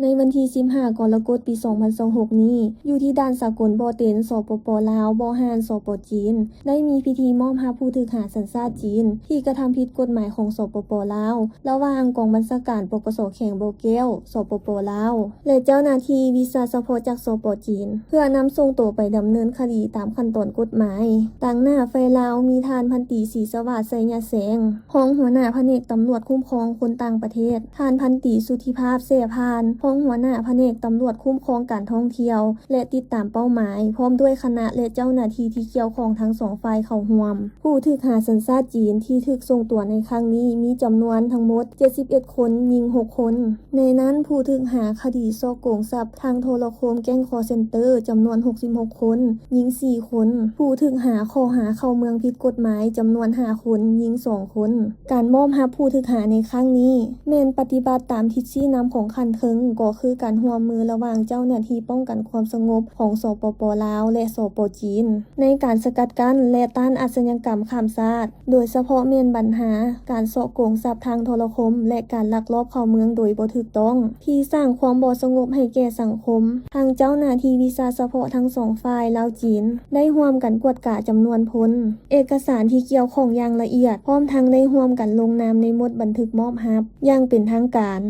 ໃນວັນທີສິບຫ້າ ກໍລະກົດ ປີສອງພັນຊາວຫົກນີ້, ຢູ່ທີ່ດ່ານສາກົນບໍ່ເຕັນ ສປປ ລາວ, ບໍ່ຮ່ານ ສປ ຈີນ ໄດ້ມີພິທີມອບຮັບຜູ້ຖືກຫາສັນຊາດຈີນ ທີ່ກະທຳຜິດກົດໝາຍຂອງ ສປປ ລາວ, ລະຫວ່າງກອງບັນຊາການ ປກສ ແຂວງບໍ່ແກ້ວ, ສປປ ລາວ ແລະ ເຈົ້າໜ້າທີ່ວິຊາສະເພາະຈາກ ສປ ຈີນ ເພື່ອນຳສົ່ງໂຕໄປດຳເນີນຄະດີຕາມຂັ້ນຕອນກົດໝາຍ. ຕາງໜ້າຝ່າຍລາວ ມີທ່ານພັນຕີ ສີສະຫວາດ ໄຊຍະແສງ, ຮອງຫົວໜ້າພະແນກຕຳຫຼວດຄຸ້ມຄອງຄົນຕ່າງປະເທດ, ທ່ານພັນຕີ ສຸທິພາບ ແສພານ, ຮອງຫົວໜ້າພະແນກຕຳຫຼວດຄຸ້ມຄອງການທ່ອງທ່ຽວ ແລະ ຕິດຕາມເປົ້າໝາຍ, ພ້ອມດ້ວຍຄະນະ ແລະ ເຈົ້າໜ້າທີ່ທີ່ກ່ຽວຂ້ອງທັງສອງຝ່າຍເຂົ້າຮ່ວມ. ຜູ້ຖືກຫາສັນຊາດຈີນທີ່ຖືກສົ່ງຕົວໃນຄັ້ງນີ້ ມີຈຳນວນທັງໝົດ ເຈັດສິບເອັດຄົນ, ຍິງຫົກຄົນ. ໃນນັ້ນ, ຜູ້ຖືກຫາຄະດີສໍ້ໂກງຊັບທາງໂທລະຄົມ ແກ້ງຄອລເຊັນເຕີ ຈຳນວນ ຫົກສິບຫົກຄົນ, ຍິງສີ່ຄົນ. ຜູ້ຖືກຫາຂໍ້ຫາເຂົ້າເມືອງຜິດກົດໝາຍ ຈຳນວນຫ້າຄົນ, ຍິງສອງຄົນ. ການມອບຮັບຜູ້ຖືກຫາໃນຄັ້ງນີ້ ແມ່ນປະຕິບັດຕາມທິດຊີ້ນຳຂອງຂັ້ນເທິງ, ກໍຄືການຮ່ວມມືລະຫວ່າງເຈົ້າໜ້າທີ່ປ້ອງກັນຄວາມສະຫງົບຂອງ ສປປ ລາວ ແລະ ສປ ຈີນ ໃນການສະກັດກັ້ນ ແລະ ຕ້ານອາຊະຍາກຳຂ້າມຊາດ, ໂດຍສະເພາະແມ່ນບັນຫາການສໍ້ໂກງຊັບທາງໂທລະຄົມ ແລະ ການລັກລອບເຂົ້າເມືອງໂດຍບໍ່ຖືກຕ້ອງ ທີ່ສ້າງຄວາມບໍ່ສະຫງົບໃຫ້ແກ່ສັງຄົມ. ທາງເຈົ້າໜ້າທີ່ວິຊາສະເພາະທັງສອງຝ່າຍ ລາວ-ຈີນ ໄດ້ຮ່ວມກັນກວດກາຈຳນວນພົນ, ເອກະສານທີ່ກ່ຽວຂ້ອງຢ່າງລະອຽດ, ພ້ອມທັງໄດ້ຮ່ວມກັນລົງນາມໃນບົດບັນທຶກມອບຮັບຢ່າງເປັນທາງການ.